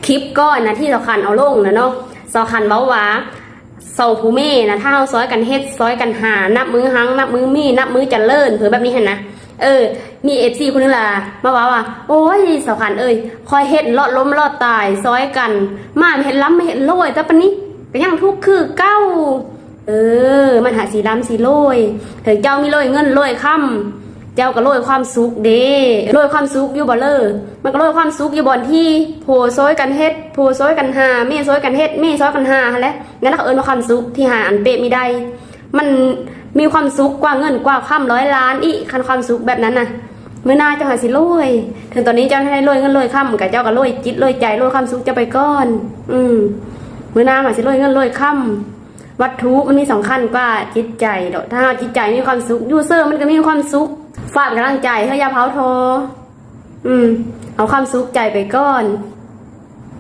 ຄລິບກ່ອນນະ ທີ່ສາວຂັນເອົາລົງນະເນາະ ສາວຂັນເວົ້າວ່າ ເຊົາຜູ້ແມ່ນະ ຖ້າເຮົາຊ່ອຍກັນເຮັດ ຊ່ອຍກັນຫາ ນັບມື້ຮັ່ງ ນັບມື້ມີ ນັບມື້ຈະເລີນ ເພິ່ນແບບນີ້ຫັ້ນນະ. ເອີ ມີເອັຟຊີຄົນໜຶ່ງລະມາເວົ້າວ່າ ໂອ້ຍ ສາວຂັນເອີຍ ຂ້ອຍເຮັດລອດລົ້ມລອດຕາຍ ຊ່ອຍກັນ ມາເຮັດລ້ຳເຮັດລວຍ ແຕ່ປານນີ້ກໍຍັງທຸກຄືເກົ່າ. ເອີ ມັນຫາຊິລ້ຳຊິລວຍ ເຖິງເຈົ້າມີລວຍເງິນລວຍຄຳ ເຈົ້າກໍລວຍຄວາມສຸກເດ້ ລວຍຄວາມສຸກຢູ່ບໍ່ເລີ? ມັນກໍລວຍຄວາມສຸກຢູ່ບ່ອນທີ່ຜູ້ຊ່ອຍກັນເຮັດ ຜູ້ຊ່ອຍກັນຫາ ແມ່ຊ່ອຍກັນເຮັດ ແມ່ຊ່ອຍກັນຫາຫັ້ນແຫຼະ. ນັ້ນລະເຂົາເອີ້ນວ່າຄວາມສຸກທີ່ຫາອັນເປະມີໄດ້. ມັນມີຄວາມສຸກກວ່າເງິນກວ່າຄຳຮ້ອຍລ້ານອີກ ຄັນຄວາມສຸກແບບນັ້ນນະ. ມື້ໜ້າເຈົ້າຫາຊິລວຍ ເຖິງຕອນນີ້ເຈົ້າໄດ້ລວຍເງິນລວຍຄຳ ກໍເຈົ້າກໍລວຍຈິດລວຍໃຈ ລວຍຄວາມສຸກເຈົ້າໄປກ່ອນ. ອືມ ມື້ໜ້າຫາຊິລວຍເງິນລວຍຄຳ. ວັດຖຸມັນມີສຳຄັນກວ່າຈິດໃຈດອກ. ຖ້າເຮົາຈິດໃຈມີຄວາມສຸກ ຢູ່ເສີງມັນກໍມີຄວາມສຸກ. ຝາກເປັນກຳລັງໃຈເຮົາ ຢ່າເຜົາທໍ້. ອືມ ເອົາຄວາມສຸກໃຈໄປກ່ອນ.